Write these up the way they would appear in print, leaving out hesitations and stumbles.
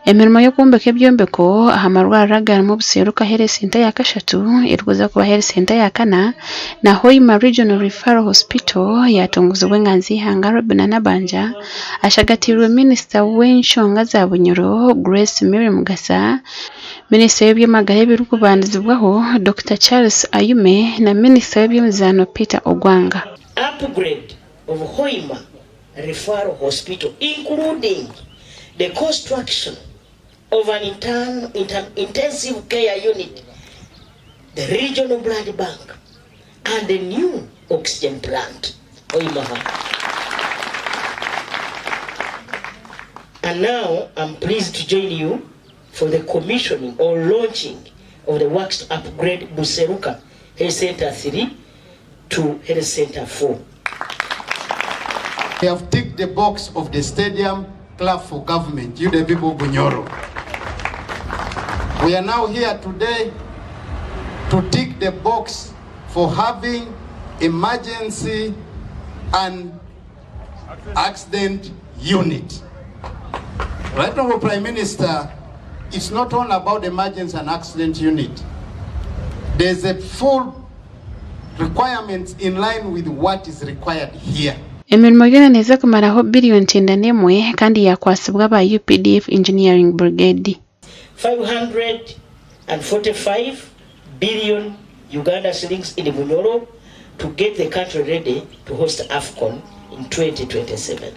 Emirimo y'okwombeka ebyombeko aha marwariro agarimu Buseruka Health Centre eya kashatu erikuza kuba Health Centre eya kana na Hoima Regional Referral Hospital yatongozibwa enganzi y'eihanga Robinah Nabbanja ashagatiirwe minisita w'enshonga za Bunyoro Grace Mary Mugasa, minisita w'eby'amagara ebirikubandizibwaho Dokita Charles Ayume na minisita w'eby'emizaano Peter Ogwanga. Upgrade of Hoima Referral Hospital including the construction of an intensive care unit, the regional blood bank and a new oxygen plant. Hoima And now I'm pleased to join you for the commissioning or launching of the works to upgrade Buseruka Health Center 3 to Health Center 4. We have ticked the box of the stadium, clap for government, you the people of Bunyoro. We are now here today to tick the box for having emergency and accident unit. Right Honorable Prime Minister, it's not only about emergency and accident unit. There's a full requirements in line with what is required here. Emirimo yoona neeza kumaraho biriyoni 91 kandi yaakwatsibwa aba UPDF Engineering Brigade. 545 billion Uganda shillings in Bunyoro to get the country ready to host AFCON in 2027.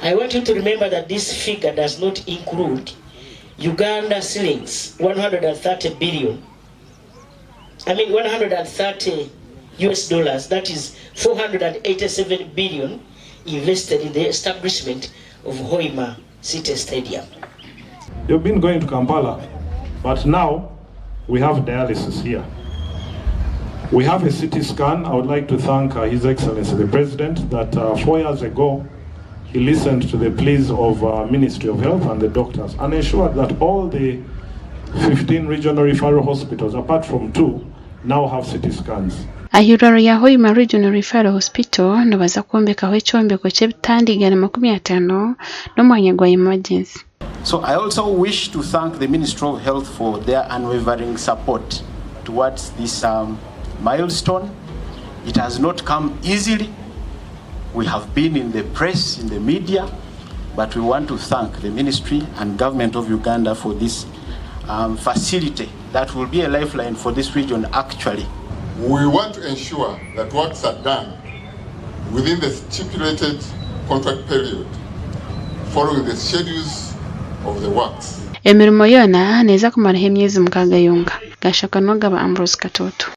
I want you to remember that this figure does not include Uganda shillings 130 billion, I mean 130 US dollars, that is 487 billion invested in the establishment of Hoima City Stadium. You've been going to Kampala, but now we have dialysis here. We have a CT scan. I would like to thank His Excellency the President that 4 years ago he listened to the pleas of Ministry of Health and the doctors and ensured that all the 15 regional referral hospitals, apart from 2, now have CT scans. Ah'eirwariro rya Hoima Regional Referral Hospital nibaza kwombekaho ekyombeko ky'ebitanda 150 n'omwanya gwa emergency. So I also wish to thank the Ministry of Health for their unwavering support towards this milestone. It has not come easily. We have been in the press, in the media, but we want to thank the ministry and government of Uganda for this facility that will be a lifeline for this region actually. We want to ensure that works are done within the stipulated contract period, following the schedules of the works. Emirimo yoona neeza kumaraho emyezi mukaaga yonka. Gashaka Nogaba Ambrose Katoto.